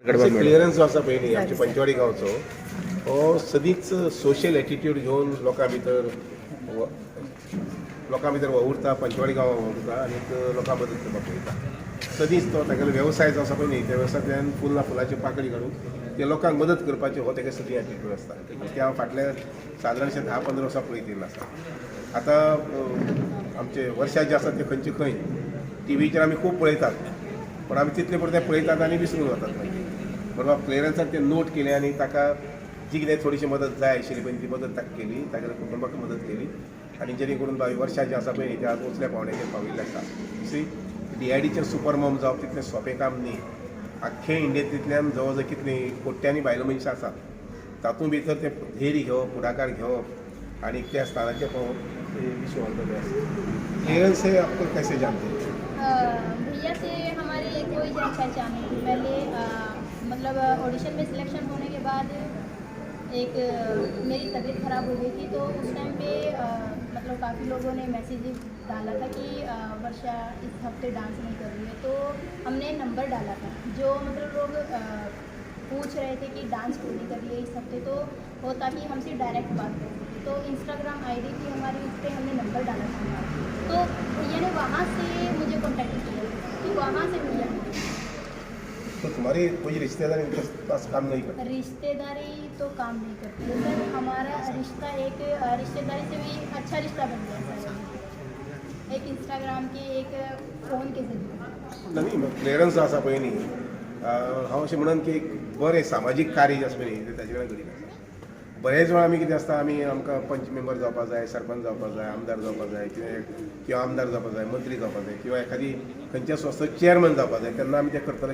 Clearance जो आसा पळय न्ही आमच्या पंचवाडी गांवचो, हो सदींच सोशल एटिट्यूड घेवन लोकां भितर वावुरता, पंचवाडी गांवां वावुरता आनी लोकां मदत करपाक पळयता. सदींच तो तागेलो वेवसाय जो आसा पळय न्ही, त्या वेवसायांतल्यान फुल ना फुलाच्यो पाकळी काडून ते लोकांक मदत करपाचें हो तेगे सदीं एटिट्यूड आसता. ते हांव फाटल्या सादारणशें 10-15 वर्सां पळयत येयल्लो आसा. आतां आमचे वर्षा जे आसा ते खंयचे खंय टिवीचेर आमी खूब पळयतात, पण आमी तितले पुरते पळयतात आनी विसरून वतात मागीर. बरोबर, क्लियरन्सान ते नोट केले आनी ताका जी कितें थोडीशी मदत जाय आशिल्ली पळय ती मदत ताका केली, तागेल्या कुटुंबाक मदत केली आनी जेणे करून बाई वर्षा जें आसा पळय न्ही ते आज उंचल्या पावंड्याचेर पाविल्लें आसा. दुसरी, डीआयडीचें सुपर मॉम जावप तितलें सोंपें काम न्ही. आख्खे इंडियेंतल्यान जवळ जवळ कितलीं कोट्यांनी बायलो मनशां आसात, तातूंत भितर तें धैर्य घेवप, फुडाकार घेवप आनी त्या स्थानाचेर पावप हे विश्व आसा. क्लियरन्स से आपको कैसे जानते हैं? भैया से हमारी कोई जान पहचान नहीं थी पहले. मतलब ऑडिशन में सिलेक्शन होने के बाद एक मेरी तबीयत ख़राब हो गई थी, तो उस टाइम पे मतलब काफ़ी लोगों ने मैसेज डाला था कि वर्षा इस हफ्ते डांस नहीं कर रही है, तो हमने नंबर डाला था. जो मतलब लोग पूछ रहे थे कि डांस क्यों नहीं कर रही है इस हफ्ते, तो वो ताकि हमसे डायरेक्ट बात कर सके. तो इंस्टाग्राम आईडी थी हमारी, उस पर हमने नंबर डाला था हमारा. तो भैया ने वहाँ से मुझे कांटेक्ट किया कि वहाँ से भैया ने तो तुम्हारी कोई रिश्तेदार इनके पास काम नहीं करते? रिश्तेदारी तो काम नहीं करती है सर. हमारा रिश्ता एक रिश्तेदारी से भी अच्छा रिश्ता बन गया सर, एक इंस्टाग्राम के, एक फ़ोन के जरिए. न्ही, क्लियरन्स जो आसा पळय न्ही, हांव अशें म्हणन की एक बरें सामाजीक कार्य जें आसा पळय न्ही, तें ताजे कडेन घडीत आसा. बरेच वेळा आमी कितें आसता, आमी आमकां पंच मेंबर जावपा जाय, सरपंच जावपा जाय, आमदार जावपा जाय किंवा आमदार जावपा जाय, मंत्री जावपा जाय किंवा एखादी खंयच्या संस्थेत चेअरमॅन जावपा जाय, तेन्ना आमी तें करतले.